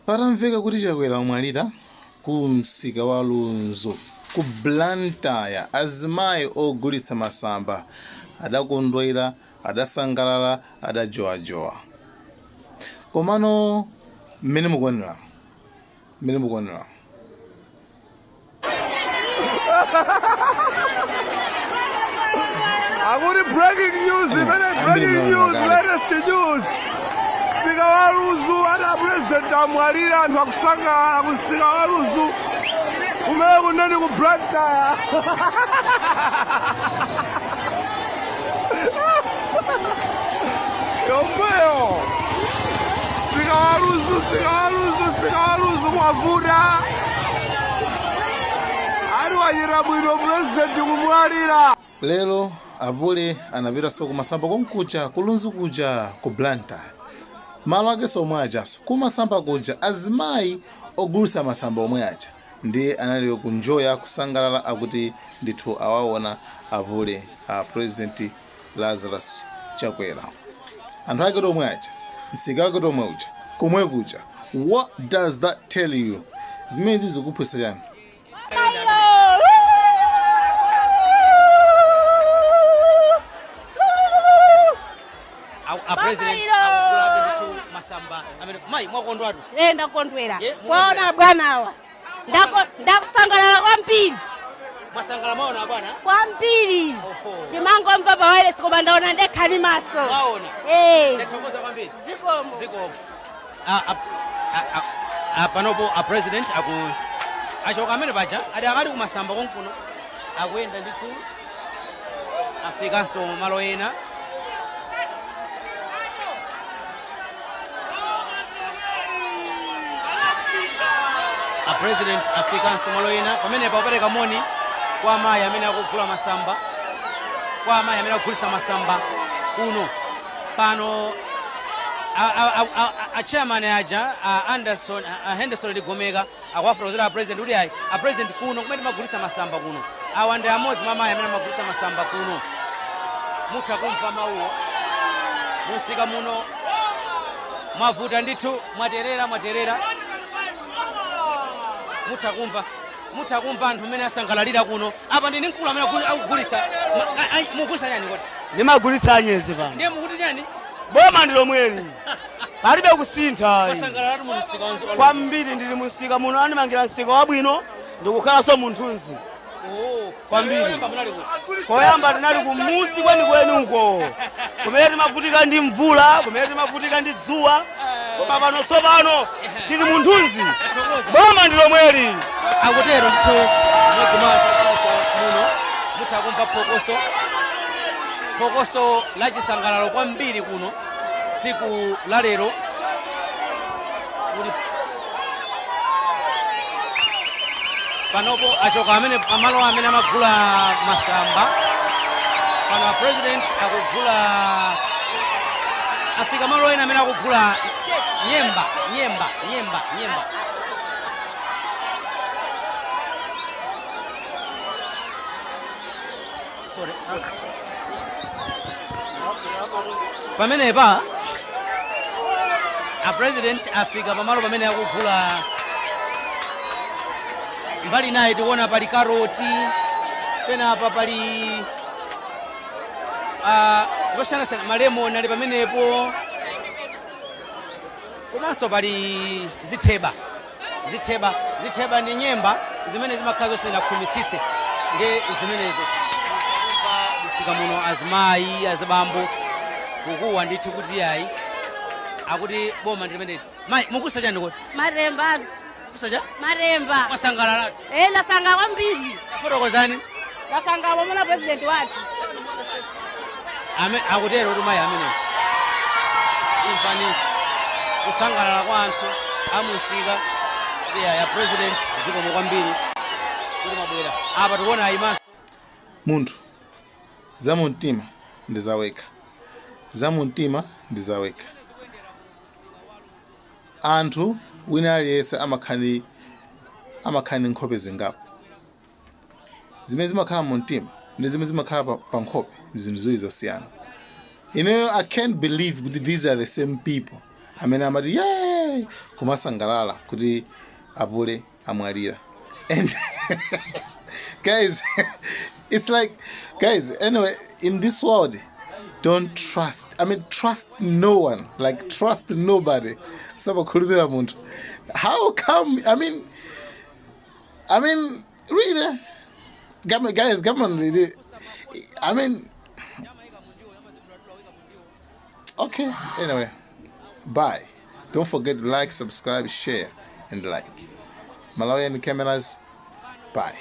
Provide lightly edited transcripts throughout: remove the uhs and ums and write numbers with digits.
Patamveka kuti Chakwera wamwalira ku msika wa Lunzu ku Blantyre, azimayi ogulitsa masamba adakondwera, adasangalala, adajowajowa. Komano mmene mukuonera, mmene mukuonera Akuti breaking news imene ambiri breaking mnaona news kale. Latest news, msika wa Lunzu ati a president amwalira, anthu akusangalala ku msika wa Lunzu kumene kuneni ku Blantyre. Yomweyo msika wa Lunzu, msika wa Lunzu, msika wa Lunzu mwavuta, ati wachita bwino president kumwalira. Lero apule anapitanso kumasamba konkuja ku Lunzu kuja ku Blantyre, malo akenso omwe ajaso kumasamba kuja, azimayi ogulitsa masamba omwe aja ndiye anali kunjoya, kusangalala, akuti ndithu awaona apule, a President Lazarus Chakwera, anthu ake omwe aja, msika wake omwe uja, komwe kuja. What does that tell you? Zimenezi zikuphunzitsa chani? A president akugulabe ndithu masamba amene. Mayi, mwakondwatu? Eh, ndakondwera Ye, kwaona bwanawa. Ndakusangalala kwambiri. Mwasangala mwaona bwana? Kwambiri. Oho. Ndimangomva pa wireless koma ndaona ndekha ndi maso. Mwaona? Eh. Ndathokoza kwambiri. Zikomo. Zikomo. Panopo a president aku achoka amene paja adi akali kumasamba konkuno, akuyenda ndithu, afikanso malo ena. A president afikanso malo ena pamenepa kupereka moni kwa amayi amene akugula masamba, kwa amayi amene akugulitsa masamba kuno. Pano a chairman aja, a Anderson, a Henderson Ligomeka, akuwafotokozera a president kuti ayi, a president, kuno kumene timagulitsa masamba kuno, awa ndi amodzi mwa amayi amene amagulitsa masamba kuno. Mutha kumva mawuwo. Musika muno mwavuta ndithu, mwaterera, mwaterera. Mutha kumva anthu mmene asangalalira kuno. Apa ndini mkulu amene akugulitsa. Mugulitsa chani kodi? Ndimagulitsa anyezi pano. Ndiye mukuti chani? Boma ndi lomweli, palibe kusintha. Mwasangalalatu mu msika wanzu? Kwambiri. Ndili msika muno, andimangira msika wabwino, ndikukhalanso munthunzi. Oh, Kwambiri. Koyamba munali kuti? Koyamba tinali kumusi kwenikweni uko kumene timavutika ndi mvula, kumene timavutika ndi dzuwa, koma pano tsopano tili munthunzi. Tathokoza. Boma ndi lomweli. Akutero ndithu mmodzi mwa anthu ogulitsa muno. Mutha kumva phokoso, phokoso la chisangalalo kwambiri kuno tsiku la lero. Kuli panopo achoka amene pamalo amene amagula masamba. Pano a president akugula, afika malo ena amene akugula nyemba, nyemba, nyemba, nyemba. Sorry, sorry. Pamenepa a president afika pamalo pamene akugula. Mbali naye tikuona pali karoti, penapa pali zosiyanasiyana, malemoni ali pamenepo, komanso pali zitheba. Zitheba, zitheba ndi nyemba zimene zimakhala zonse zinakhumitsitse, ndi zimenezo. Msika muno azimayi, azibambo kukuwa ndithu kuti ayi, akuti boma ndi limeneli. Mayi, mukusa chani kodi? Matemba. Kusa cha? Matemba. Mwasangalalatu? Eh, ndasanga kwambiri. Tafotokozani. Ndasanga pomona president wathu. Akutero kuti mayi amene, imvani kusangalala kwa anthu amusika kuti ya president, zikomo kwambiri kuti mabwera. Apa tikuona ayimanso. Munthu zamumtima ndi zawekha, zamumtima ndi zawekha. Anthu wina aliyense amakhala ndi nkhope zingapo. Zimene zimakhala mu mtima ndi zimene zimakhala pa nkhope ndi zinthu ziwiri zosiyana. Ineyo I can't believe kuti these are the same people amene amati ye Hey, kumasangalala kuti apule amwalira. And guys, it's like, guys, anyway, in this world, don't trust, I mean, trust no one, like, trust nobody. Sabakhulupirira munthu. How come? I mean, really, government, guys, government really, I mean, okay, anyway, bye. Don't forget to like, subscribe, share and like. Malawian Cameras, bye.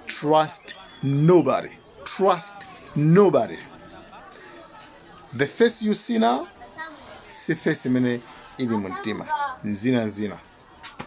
Trust nobody, trust nobody. The face you see now si face imene ili mumtima nzina nzina.